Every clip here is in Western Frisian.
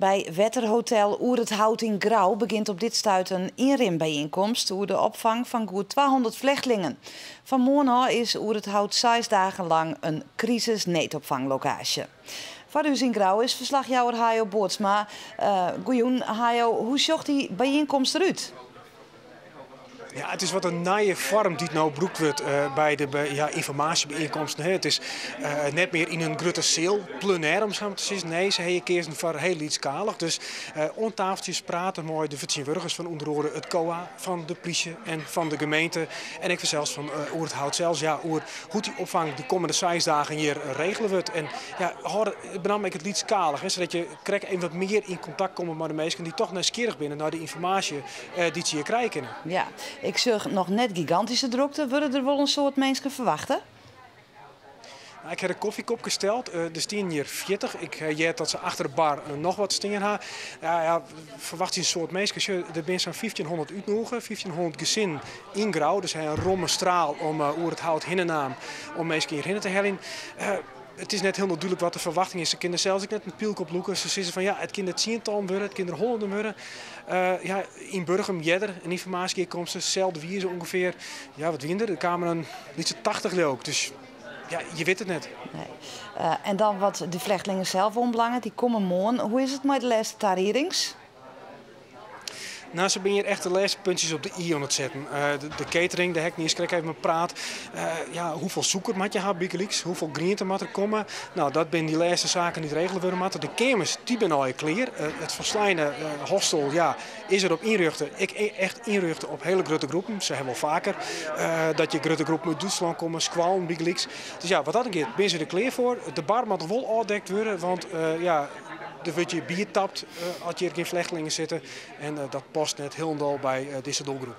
By Wetterhotel Oer it Hout yn Grou begjint op dit stuit in ynrinbyienkomst oer de opfang fan goed 200 flechtlingen. Fan moarn ôf is Oer it Hout seis dagen lang in krisisneedopfanglokaasje. Foar ús yn Grou is ferslachjouwer Hayo Bootsma. Goejûn Hayo, hoe sjocht dy byienkomst derút? Ja, it is wat in nije foarm dy't no brûkt wurdt by de ja, ynformaasjebyienkomsten. It is net mear yn in grutte seal, plenair om sa mar te sizzen. Nee, se hawwe keazen foar hiel lytsskalich. Dus oan tafeltsjes prate mei de fertsjintwurdigers fan ûnder oare it COA, fan de plysje en fan de gemeente. En ek fansels fan Oer it Hout sels, ja, oer hoe't dy opfang de kommende seis dagen hjir regele wurdt. En ja, hâlde benammen ek it lytsskalich, sadat je krekt even wat mear yn kontakt komme mei de minsken dy't toch nijsgjirrich binne nei de ynformaasje dy't se hjir krije kinne. Ja, ik sjoch noch net gigantyske drokte. Wurde der wol in soad minsken ferwachte? Nou, ik ha de kofjekopkes steld. Der stean hjir 40. Ik hear dat se achter de bar noch wat stean ha. Ja, ferwachtsje in soad minsken. Sjoch, der binne sa'n 1500 útnûge, 1500 gesinnen yn Grou. Dus in romme straal om Oer it Hout hinne naam om minsken hjir hinne te heljen. It is net hielendal dúdlik wat de ferwachting is. Se kinne sels ek net in pylk oplûke. Se sizze fan ja, it kin der tsientallen wurde, it kin der hûnderten wurde. Ja, yn Burgum earder in ynformaasjegearkomste, selde wize ûngefear. Ja, wat wiene der? Der kamen in lytse 80 leau ik. Dus ja, je witte it net. Nee. En dan wat de flechtlingen sels oanbelanget, dy komme moarn. Hoe is it mei de lêste tariedings? Nou, se binne hjir echt de lêste puntsjes op de i oan it setten. De catering, dêr ha ik niis krekt even mei praat. Ja, hoefolle sûker moat je ha bygelyks? Hoefolle griente moat der komme? Nou, dat binne dy lêste saken dy't regele wurde moatte. De keamers, dy binne allegear klear. It folsleine hostel, ja, is der op ynrjochte. Ek echt ynrjochte op hiele grutte groepen. Se ha wol faker dat hjir grutte groepen út Dútslân komme, skoallen bygelyks. Dus ja, wat dat oangiet, binne se der klear foar. De bar moat wol ôfdekt wurde, want ja, der wurdt hjir bier tapt as hjir gjin flechtlingen sitte. En dat past net hielendal by dizze doelgroep.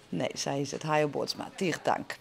Nee, sa is it. Hayo Bootsma, tige tank.